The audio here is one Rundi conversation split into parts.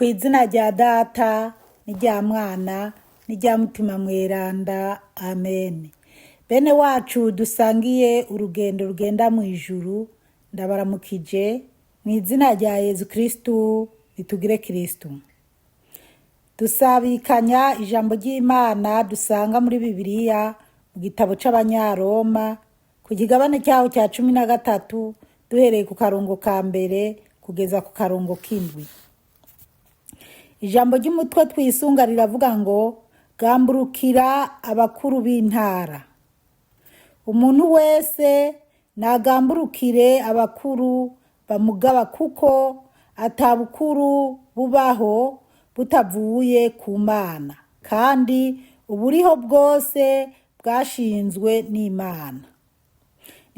Ku izina rya Data n'irya Mwana n'irya Mutima Mweranda, amen. Bene wacu dusangiye urugendo rugenda mu ijuru, ndabaramukije mu izina rya Yezu Kristu, nitugire Kristu. Dusabikanya ijambo ry'Imana dusanga muri Bibiliya mu gitabo c'Abanyaroma ku kigabane cyaho cya 13, duhereye ku karongo ka mbere kugeza ku karongo k'indwi. Ijambo ry'umutwe twisunga riravuga ngo: "Gamburukira abakuru b'intara." Umuntu wese nagamburukire abakuru bamugaba, kuko ata bukuru bubaho butavuye ku Mana, kandi uburiho bwose bwashinzwe n'Imana.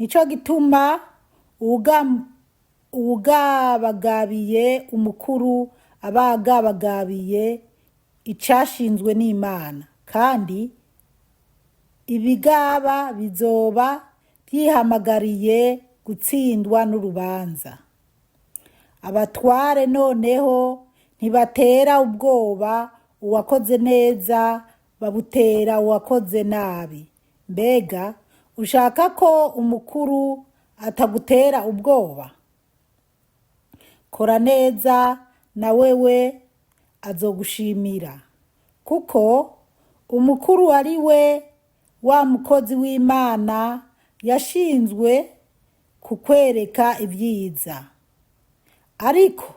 Nico gituma uwugabagabiye umukuru aba agabagabiye icashinzwe n'Imana, kandi ibigaba bizoba vyihamagariye gutsindwa n'urubanza. Abatware noneho ntibatera ubwoba uwakoze neza, babutera uwakoze nabi. Mbega ushaka ko umukuru atagutera ubwoba? Kora neza, na wewe azogushimira, kuko umukuru ari we wa mukozi w'Imana yashinzwe kukwereka ivyiza. Ariko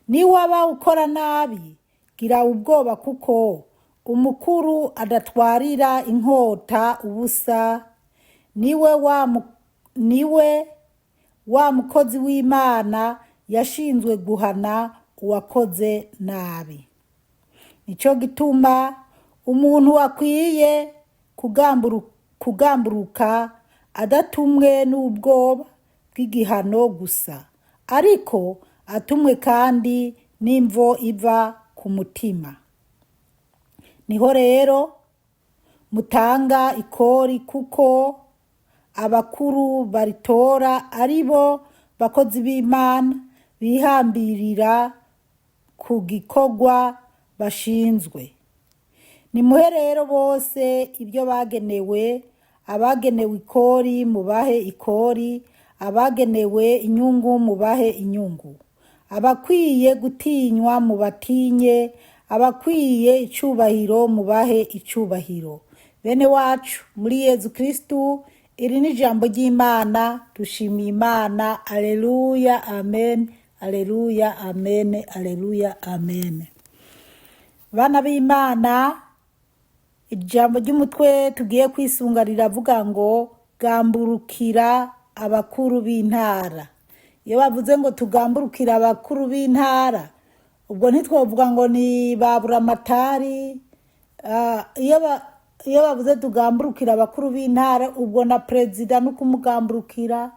niwaba ukora nabi, gira ubwoba, kuko umukuru adatwarira inkota ubusa, niwe wa mukozi w'Imana yashinzwe guhana uwakoze nabi. Nico gituma umuntu akwiye kugamburuka adatumwe n'ubwoba bw'igihano gusa, ariko atumwe kandi n'imvo iva ku mutima. Niho rero mutanga ikori, kuko abakuru baritora ari bo bakozi b'Imana bihambirira ku gikorwa bashinzwe. Nimuhe rero bose ibyo bagenewe: abagenewe ikori mubahe ikori, abagenewe inyungu mubahe inyungu, abakwiye gutinywa mubatinye, abakwiye icubahiro mubahe icubahiro. Bene wacu muri Yezu Kristu, iri ni ijambo ry'Imana. Dushimiye Imana. Aleluya, amen, aleluya, amen, aleluya, amen. Bana b'Imana, ijambo ry'umutwe tugiye kwisunga riravuga ngo: "Gamburukira abakuru b'intara." Iyo bavuze ngo tugamburukira abakuru b'intara, ubwo ntitwovuga ngo ni ba buramatari. Iyo bavuze tugamburukira abakuru b'intara, ubwo na perezida no kumugamburukira,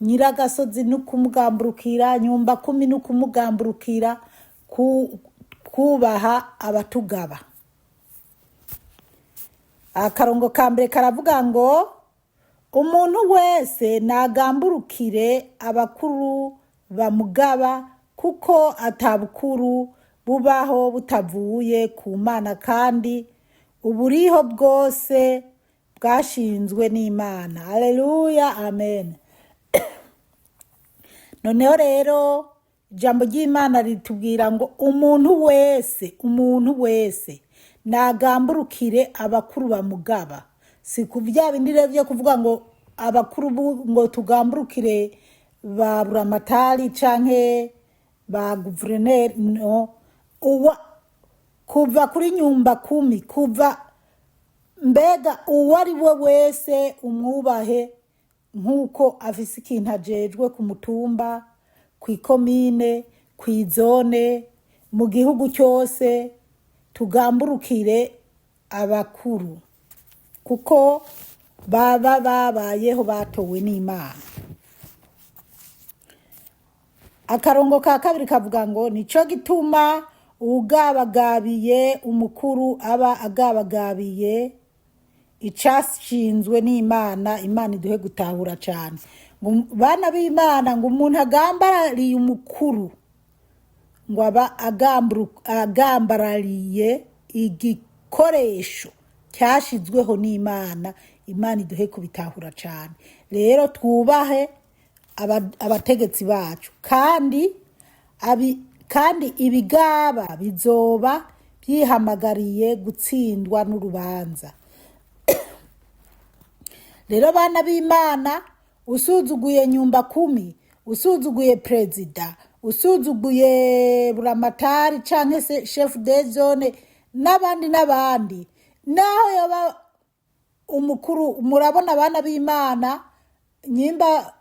nyiragasozi no kumugamburukira, nyumba kumi no kumugamburukira, kubaha abatugaba. Akarongo ka mbere karavuga ngo: "Umuntu wese nagamburukire abakuru bamugaba, kuko ata bukuru bubaho butavuye ku Mana, kandi uburiho bwose bwashinzwe n'Imana." Aleluya, amen. Noneho rero ijambo ry'Imana ritubwira ngo umuntu wese, umuntu wese nagamburukire abakuru bamugaba. Si ku bya bindi rero byo kuvuga ngo abakuru ngo tugamburukire ba buramatari canke ba guverineri. No uwa kuva kuri nyumba kumi, kuva mbega uwo ari we wese umwubahe nk'uko afise ikintu ajejwe ku mutumba, kw'ikomine, kw'izone, mu gihugu cyose. Tugamburukire abakuru kuko baba babayeho batowe n'Imana. Akarongo ka kabiri kavuga ngo: "Nico gituma uwugabagabiye umukuru aba agabagabiye icashinzwe n'Imana." Imana iduhe gutahura cyane. Ngo bana b'Imana, ngo umuntu agambarariye umukuru. Ngo aba agambarariye igikoresho cyashyizweho n'Imana. Imana iduhe kubitahura cyane. Rero twubahe abategetsi bacu, kandi ibigaba bizoba byihamagariye gutsindwa n'urubanza. Rero bana b'Imana, usuzuguye nyumba kumi, usuzuguye perezida, usuzuguye buramatari canke se chef de zone n'abandi n'abandi, naho yoba umukuru. Murabona abana b'Imana, nyimba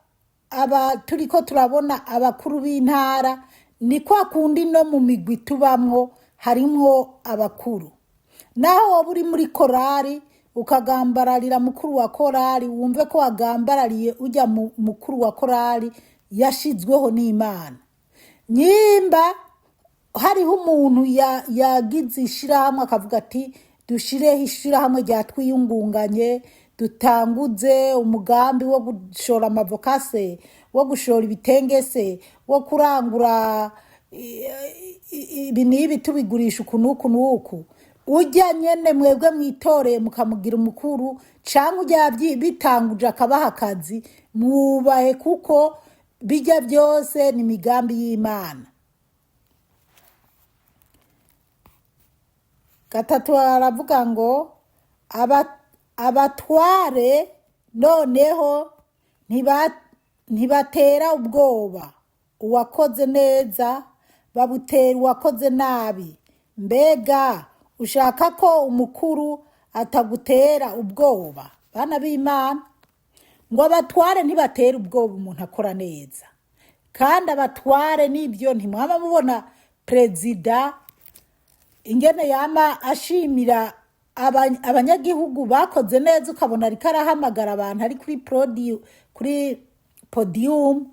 aba turiko turabona abakuru b'intara, ni kwa kundi no mu migwi tubamwo harimwo abakuru. Naho woba uri muri korari ukagambararira mukuru wa korari, wumve ko wagambarariye ujya mukuru wa korari yashizweho n'Imana. Nyimba hariho umuntu yagize ishirahamwe akavuga ati: "Dushireho ishirahamwe rya twiyungunganye, dutanguze umugambi wo gushora amavoka se, wo gushora ibitenge se, wo kurangura ibi n'ibi, tubigurisha uku n'uku n'uku," ujya nyene mwebwe mwitoreye mukamugira umukuru, canke ujya bitanguje akabaha akazi, mwubahe, kuko bijya byose ni imigambi y'Imana. Gatatu aravuga ngo abatware noneho ntibatera ubwoba uwakoze neza, babutera uwakoze nabi. Mbega ushaka ko umukuru atagutera ubwoba? Bana b'Imana, ngo abatware ntibatera ubwoba umuntu akora neza. Kandi abatware n'ibyo, ntimwaba mubona perezida ingene yama ashimira abanyagihugu bakoze neza, ukabona ariko arahamagara abantu ari kuri podiyumu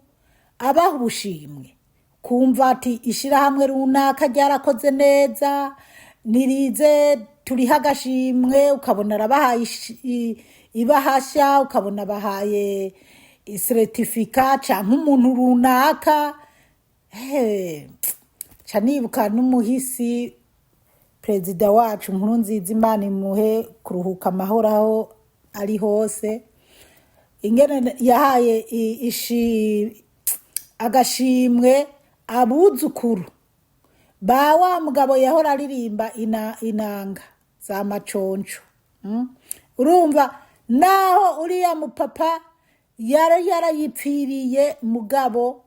abaha ubushimwe, kumva ati: "Ishirahamwe runaka ryarakoze neza, nirize turiho agashimwe." Ukabona arabahaye ibahasha, ukabona abahaye iseretifika canke umuntu runaka. Ca nibuka n'umuhisi perezida wacu Nkurunziza, Imana imuhe kuruhuka amahoro aho ari hose, ingene yahaye agashimwe abuzukuru ba wa mugabo yahora aririmba inanga za maconco. Urumva naho uriya mupapa yari yarayipfiriye, mugabo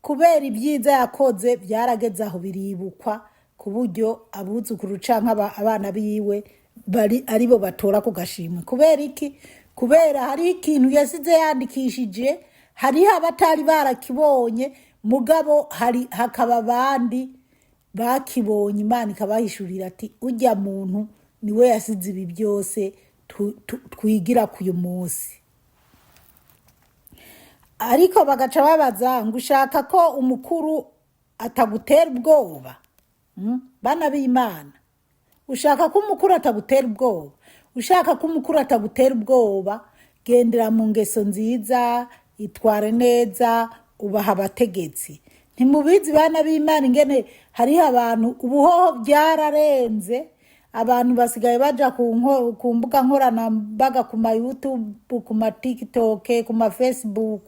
kubera ibyiza yakoze byarageze aho biribukwa, ku buryo abuzukuru canke abana biwe bari aribo batora ku gashimwe. Kubera iki? Kubera hariho ikintu yasize yandikishije, hariho abatari barakibonye, mugabo hari hakaba abandi bakibonye, Imana ikabahishurira ati: "Ujya muntu niwe yasize ibi byose twigira k'uyu munsi." Ariko bagaca babaza ngo: "Ushaka ko umukuru atagutera ubwoba?" Bana b'Imana, ushaka ko umukuru atagutera ubwoba? Ushaka ko umukuru atagutera ubwoba, gendera mu ngeso nziza, itware neza, ubaha abategetsi. Ntimubizi bana b'Imana ingene hariho abantu ubuhoho byararenze, abantu basigaye baja ku mbuga nkoranambaga, ku ma YouTube, ku ma TikTok, ku ma Facebook,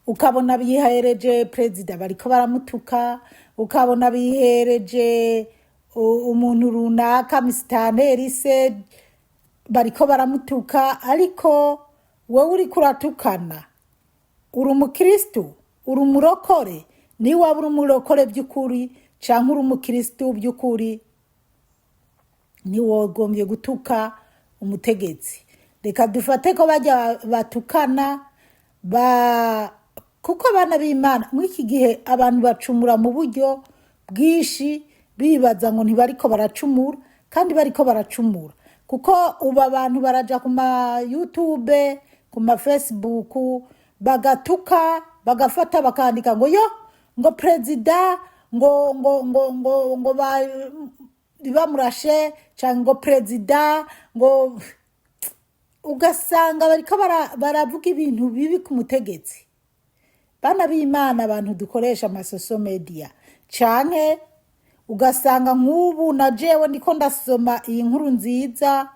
ukabona bihereje perezida bariko baramutuka, ukabona bihereje umuntu runaka, misitaneri se, bariko baramutuka. Ariko wowe uriko uratukana, uri umukristu? Uri umurokore? Niba waba uri umurokore by'ukuri canke uri umukristu by'ukuri, ntiwogombye gutuka umutegetsi. Reka dufate ko bajya batukana ba, kuko abana b'Imana muri iki gihe abantu bacumura mu buryo bwinshi, bibaza ngo ntibariko baracumura, kandi bariko baracumura, kuko ubu abantu baraja ku ma YouTube, ku ma Facebook, bagatuka, bagafata bakandika ngo yo ngo perezida ngo ba bamurashe, cyangwa ngo perezida ngo, ugasanga bariko baravuga ibintu bibi ku mutegetsi. Bana b'Imana, abantu dukoresha amasoso media, canke ugasanga nk'ubu na jewe ndiko ndasoma iyi nkuru nziza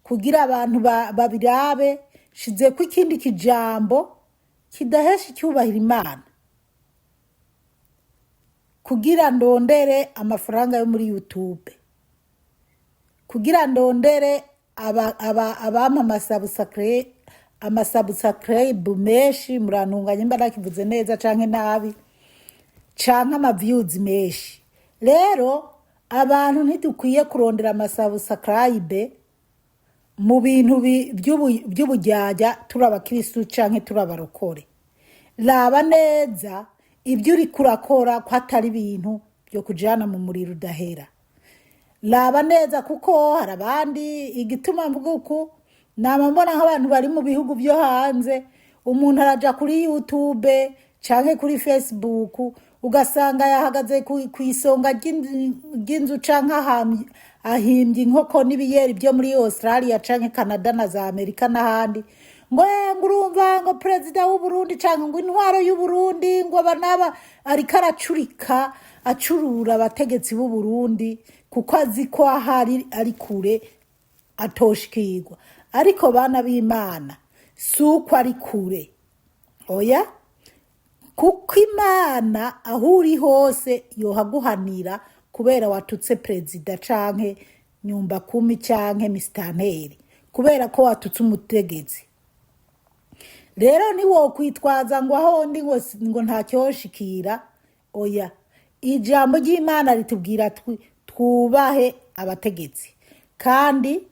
kugira abantu babirabe, shizeko ikindi kijambo kidahesha icyubahiro Imana kugira ndondere amafaranga yo muri YouTube, kugira ndondere abampa amasubscribe menshi. Murantunganye mba nakivuze neza canke nabi, canke amaviews menshi. Rero abantu ntidukwiye kurondera amasubscribe mu bintu vy'ubujyajya turi abakristu canke turi abarokore. Raba neza ibyo uriko urakora ko atari ibintu byo kujana mu muriro udahera. Raba neza, kuko hari abandi, igituma mvuga uku, nama mbona nk'abantu bari mu bihugu byo hanze, umuntu araja kuri YouTube canke kuri Facebook, ugasanga yahagaze ku isonga ry'inzu canke ahantu ahimbye inkoko n'ibiyeri byo muri Australia canke Canada na za Amerika n'ahandi, ngo ngo urumva ngo perezida w'Uburundi canke ngo intwaro y'Uburundi, ngo aba n'aba, ariko aracurika acurura abategetsi b'Uburundi kuko azi ko ahari ari kure atoshikirwa. Ariko bana b'Imana, si uko ari kure, oya, kuko Imana aho uri hose yohaguhanira kubera watutse perezida canke nyumba kumi canke misitanteri, kubera ko watutse umutegetsi. Rero ntiwokwitwaza ngo aho ndi ngo ntacyoshikira, oya. Ijambo ry'Imana ritubwira twubahe abategetsi, kandi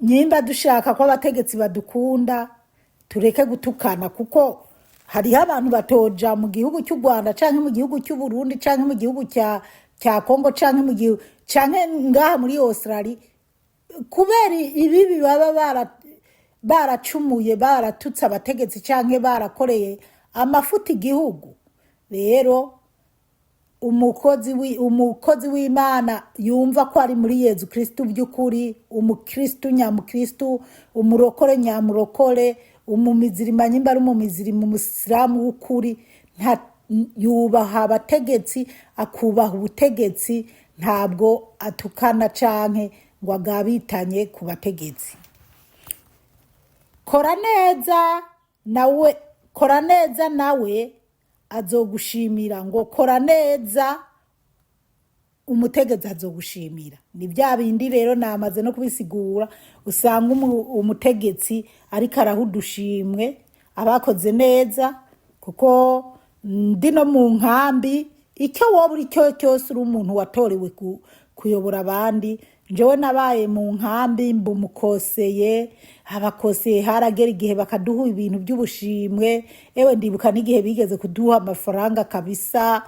nyimba dushaka ko abategetsi badukunda, tureke gutukana, kuko hariho abantu batoja mu gihugu cy'u Rwanda canke mu gihugu cy'u Burundi canke mu gihugu cya Kongo canke mu gihugu canke ngaha muri Australia kubera ibibi baba baracumuye, baratutse abategetsi canke barakoreye amafuti igihugu. Rero umukozi w'Imana yumva ko ari muri Yezu Kristu by'ukuri, umukristu nyamukristu, umurokore nyamurokore, umumizirima nyimba ari umumizirima, umusilamu w'ukuri, yubaha abategetsi, akubaha ubutegetsi, ntabwo atukana canke ngo agabitanye ku bategetsi. Kora neza nawe, kora neza nawe azogushimira. Ngo kora neza, umutegetsi azogushimira. Ni bya bindi rero namaze no kubisigura, usanga umutegetsi ariko araha udushimwe abakoze neza. Kuko ndi no mu nkambi, icyo woba uri cyo cyose, uri umuntu watorewe kuyobora abandi. Njyewe nabaye mu nkambi mba umukoseye, abakoseye haragera igihe bakaduha ibintu by'ubushimwe. Ewe, ndibuka n'igihe bigeze kuduha amafaranga kabisa.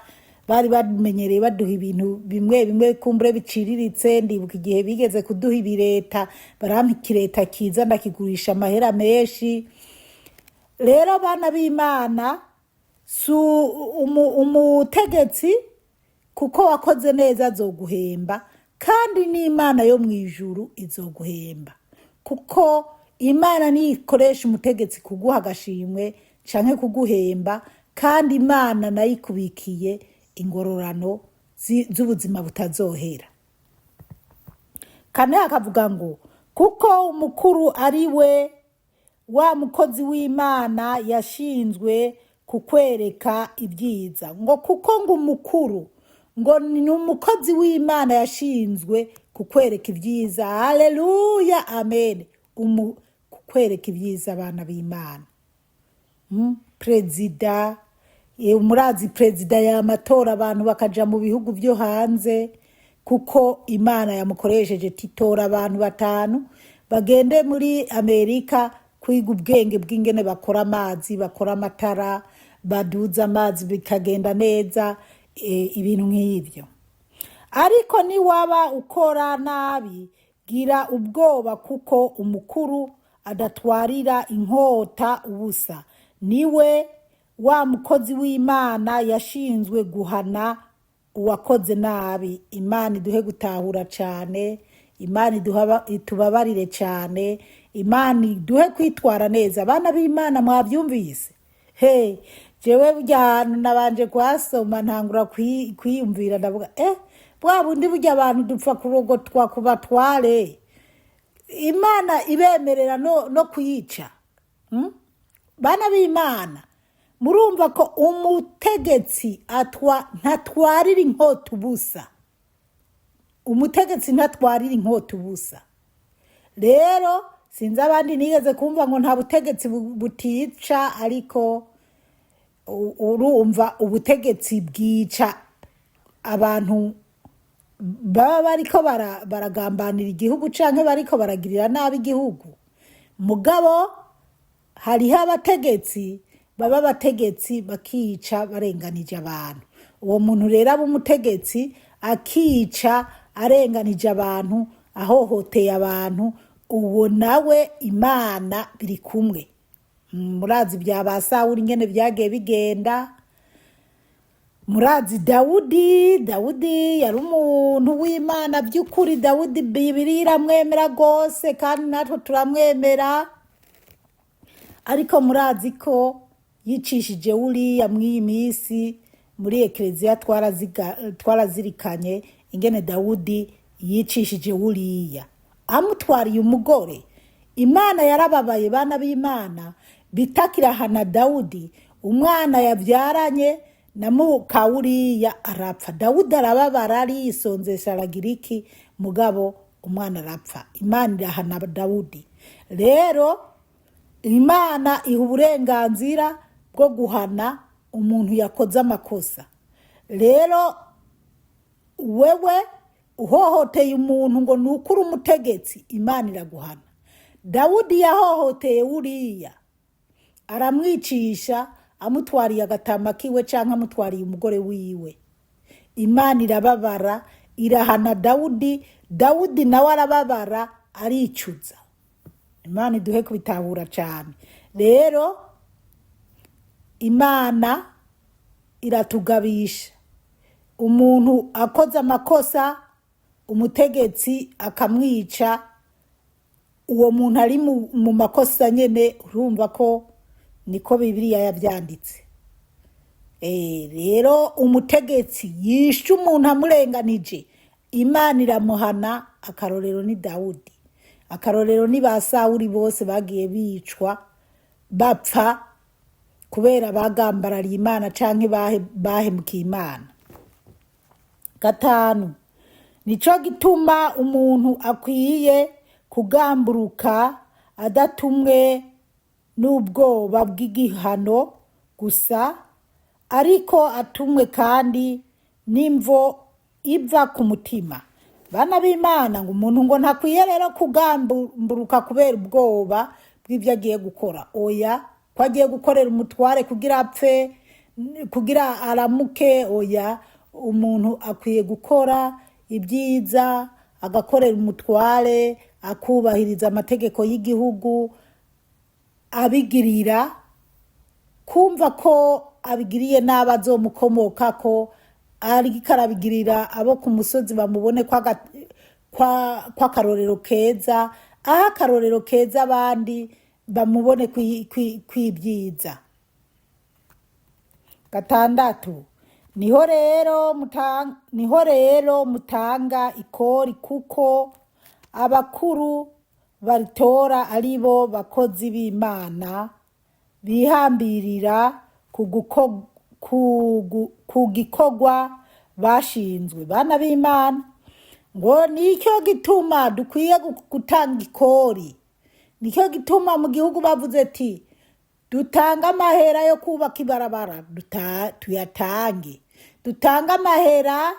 Bari bamenyereye baduha ibintu bimwe bimwe kumbure biciriritse. Ndibuka igihe bigeze kuduha ibireta, barampa ikireta kiza, ndakigurisha amahera menshi. Rero bana b'Imana, si umutegetsi kuko wakoze neza azoguhemba, kandi n'Imana yo mu ijuru izoguhemba, kuko Imana niyo ikoresha umutegetsi kuguha agashimwe canke kuguhemba, kandi Imana nayo ikubikiye ingororano z'ubuzima butazohera. Kane akavuga ngo kuko umukuru ari we wa mukozi w'Imana yashinzwe kukwereka ibyiza. Ngo kuko ngo umukuru ngo ni umukozi w'Imana yashinzwe kukwereka ibyiza. Haleluya, amen. Kukwereka ibyiza, abana b'Imana. Perezida, murazi perezida yamatora abantu bakaja mu bihugu byo hanze, kuko Imana yamukoresheje titora abantu batanu bagende muri Amerika kwiga ubwenge bw'ingene bakora amazi, bakora amatara, baduza amazi bikagenda neza, ibintu nk'ibyo. Ariko niwaba ukora nabi, gira ubwoba, kuko umukuru adatwarira inkota ubusa, niwe wa mukozi w'Imana yashinzwe guhana uwakoze nabi. Imana iduhe gutahura cyane, Imana itubabarire cyane, Imana iduhe kwitwara neza. Abana b'Imana, mwabyumvise? He, Jewe burya hantu nabanje kuhasoma, ntangura kwiyumvira, ndavuga: bwa bundi burya abantu dupfa kurogotwa ku batware, Imana ibemerera no kuyica. Bana b'Imana, murumva ko umutegetsi atwa ntatwarira inkota ubusa. Umutegetsi ntatwarira inkota ubusa. Rero sinzi abandi nigeze kumva ngo nta butegetsi butica, ariko urumva ubutegetsi bwica abantu baba bariko baragambanira igihugu canke bariko baragirira nabi igihugu. Mugabo hariho abategetsi baba abategetsi bakica barenganije abantu. Uwo muntu rero aba umutegetsi akica arenganije abantu, ahohoteye abantu, uwo nawe Imana biri kumwe. Murazi bya ba Sawuli ingene byagiye bigenda. Murazi Dawudi. Dawudi yari umuntu w'Imana by'ukuri. Dawudi Bibiliya iramwemera rwose, kandi natwe turamwemera. Ariko murazi ko yicishije Uriya. Mw'iyi minsi muri ekereziya twarazirikanye ingene Dawudi yicishije Uriya amutwariye umugore. Imana yarababaye, bana b'Imana, bitakirahana Dawudi. Umwana yabyaranye na muka Uriya arapfa. Dawudi arababara, arisonzesha, aragira iki, mugabo umwana arapfa. Imana irahana Dawudi. Rero Imana iha uburenganzira bwo guhana umuntu yakoze amakosa. Rero wewe uhohoteye umuntu ngo ni uko uri umutegetsi, Imana iraguhana. Dawudi yahohoteye Uriya aramwicisha, amutwariye agatama kiwe cyangwa amutwariye umugore wiwe. Imana irababara, irahana Dawudi. Dawudi nawe arababara, aricuza. Imana iduhe kubitahura cyane. Rero Imana iratugabisha: umuntu akoze amakosa, umutegetsi akamwica, uwo muntu ari mu makosa nyine. Urumva ko niko Bibiliya yabyanditse. Rero umutegetsi yishe umuntu amurenganije, Imana iramuhana. Akarorero ni Dawudi, akarorero ni ba Sawuri, bose bagiye bicwa, bapfa kubera bagambarariye Imana canke bahemukiye Imana. Gatanu, nico gituma umuntu akwiye kugamburuka adatumwe n'ubwoba bw'igihano gusa, ariko atumwe kandi n'imvo iva ku mutima. Bana b'Imana, ngo umuntu ngo ntakwiye rero kugamburuka kubera ubwoba bw'ibyo agiye gukora. Oya, ko agiye gukorera umutware kugira apfe, kugira aramuke. Oya, umuntu akwiye gukora ibyiza, agakorera umutware, akubahiriza amategeko y'igihugu, abigirira kumva ko abigiriye n'abo azomukomokako, ariko arabigirira abo ku musozi bamubone kw'akarorero keza, aho akarorero keza abandi bamubone kw'ibyiza. Gatandatu, niho rero mutanga ikori, kuko abakuru baritora ari bo bakozi b'Imana bihambirira ku gikorwa bashinzwe. Bana b'Imana, ngo nicyo gituma dukwiye gutanga ikori. Nicyo gituma mu gihugu bavuze ati dutange amahera yo kubaka ibarabara, tuyatange. Dutange amahera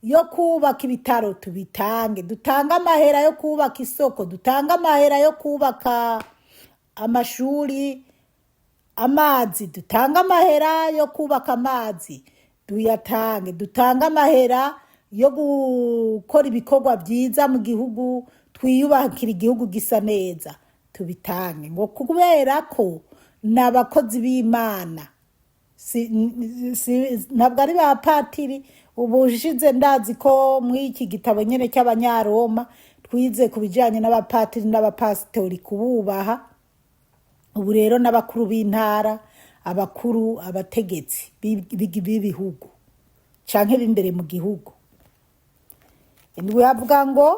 yo kubaka ibitaro, tubitange. Dutange amahera yo kubaka isoko, dutange amahera yo kubaka amashuri, amazi, dutange amahera yo kubaka amazi, tuyatange. Dutange amahera yo gukora ibikorwa byiza mu gihugu, twiyubakira igihugu gisa neza, tubitange, ngo kubera ko ni abakozi b'Imana. Ntabwo ari ba patiri. Ubushize ndazi ko muri iki gitabo nyine cy'Abanyaroma twize ku bijyanye n'abapatiri n'abapasitori, kububaha. Ubu rero n'abakuru b'intara, Abakuru, abategetsi b'ibihugu canke b'imbere mu gihugu. Indwi havuga ngo: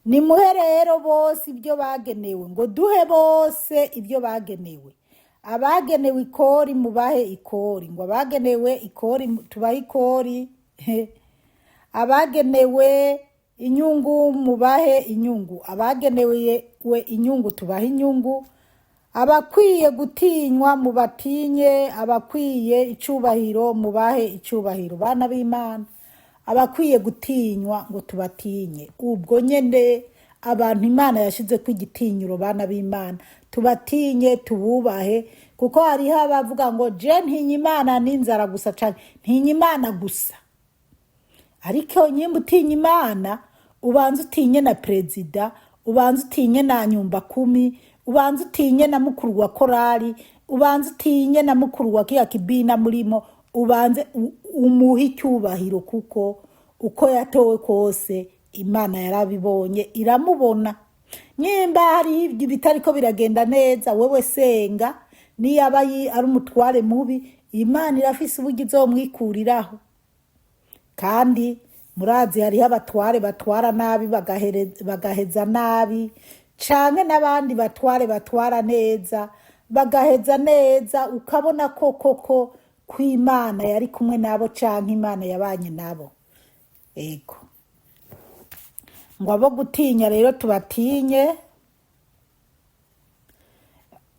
"Nimuhe rero bose ibyo bagenewe", ngo duhe bose ibyo bagenewe. Abagenewe ikori mubahe ikori, ngo abagenewe ikori tubahe ikori, abagenewe inyungu mubahe inyungu, abagenewe inyungu tubahe inyungu, abakwiye gutinywa mubatinye, abakwiye icubahiro mubahe icubahiro. Bana b'Imana, abakwiye gutinywa ngo tubatinye. Ubwo nyene abantu Imana yashizeko igitinyiro, bana b'Imana, tubatinye, tububahe, kuko hariho abavuga ngo: "Je ntinya Imana n'inzara gusa", canke "ntinya Imana gusa". Ariko nyimba utinya Imana, ubanza utinye na perezida, ubanza utinye na nyumba kumi, ubanza utinye na mukuru wa korali, ubanza utinye na mukuru wa kiya kibina murimo, ubanze umuhe icyubahiro, kuko uko yatowe kose Imana yarabibonye, iramubona. Nyimba hariho ibyo bitariko biragenda neza, wewe senga. Niyaba ari umutware mubi, Imana irafise uburyo izomwikuriraho. Kandi murazi hariho abatware batwara nabi bagaheza nabi, canke n'abandi batware batwara neza bagaheza neza, ukabona ko koko ko Imana yari kumwe nabo canke Imana yabanye nabo. Ego, ngo abo gutinya rero tubatinye,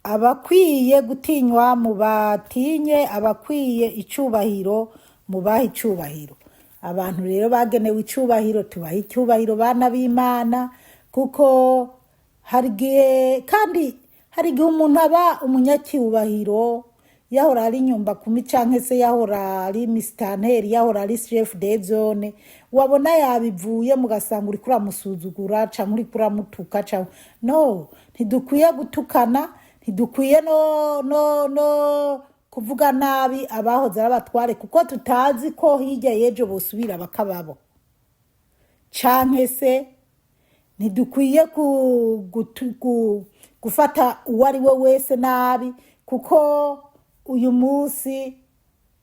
abakwiye gutinywa mubatinye, abakwiye icubahiro mubahe icubahiro. Abantu rero bagenewe icubahiro tubahe icyubahiro, bana b'Imana, kuko hari igihe, kandi hari igihe umuntu aba umunyacyubahiro yahora ari nyumba kumi, canke se yahora ari misitanteri, yahora ari chef de zone, wabona yabivuye, mugasanga uriko uramusuzugura canke uriko uramutuka. Canke no ntidukwiye gutukana, ntidukwiye no kuvuga nabi abahoze ari abatware, kuko tutazi ko hirya y'ejo bosubira bakababo. Canke se ntidukwiye gufata uwo ari we wese nabi, kuko uyu munsi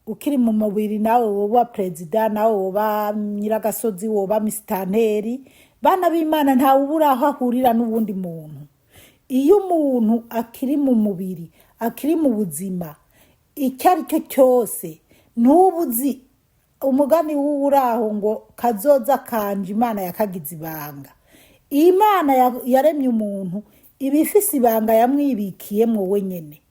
ukiri mu mubiri nawe woba perezida, nawe woba nyiragasozi, woba misitanteri. Bana b'Imana, ntawe ubura aho ahurira n'uwundi muntu. Iyo umuntu akiri mu mubiri, akiri mu buzima, icyo ari cyo cyose, ntuba uzi umugani w'uraho ngo: "Kazoza kanje Imana yakagize ibanga." Imana yaremye umuntu iba ifise ibanga yamwibikiyemwo wenyene.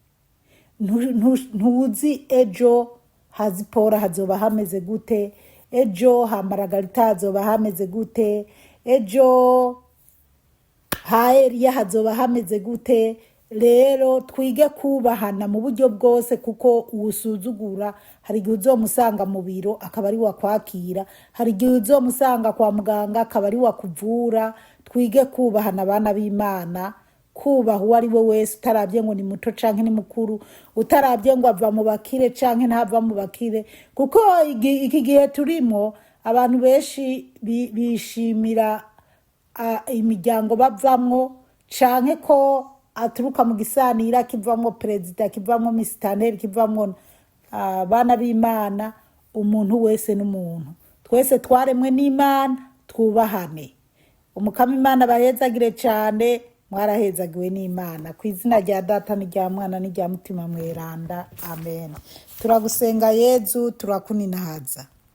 Ntuzi ejo hazipora hazoba hameze gute, ejo hamaragarita hazoba hameze gute, ejo ha Eliya hazoba hameze gute. Rero twige kubahana mu buryo bwose, kuko uwusuzugura hari igihe uzomusanga mu biro akaba ari wakwakira, hari igihe uzomusanga kwa muganga akaba ari wakuvura. Twige kubahana, abana b'Imana, kubaha uwo ari we wese, utarabye ngo ni muto canke ni mukuru, utarabye ngo ava mu bakire canke ntava mu bakire, kuko iki gihe turimo abantu benshi bishimira imiryango bavamwo, canke ko aturuka mu gisanira kivamwo perezida, kivamwo misitanteri, kivamwo. Abana b'Imana, umuntu wese n'umuntu, twese twaremwe n'Imana, twubahane. Umukama Imana bahezagire cane. Mwarahezagiwe n'Imana. Ku izina rya Data n'irya Mwana n'irya Mutima Mweranda, amen. Turagusenga Yezu, turakuninahaza.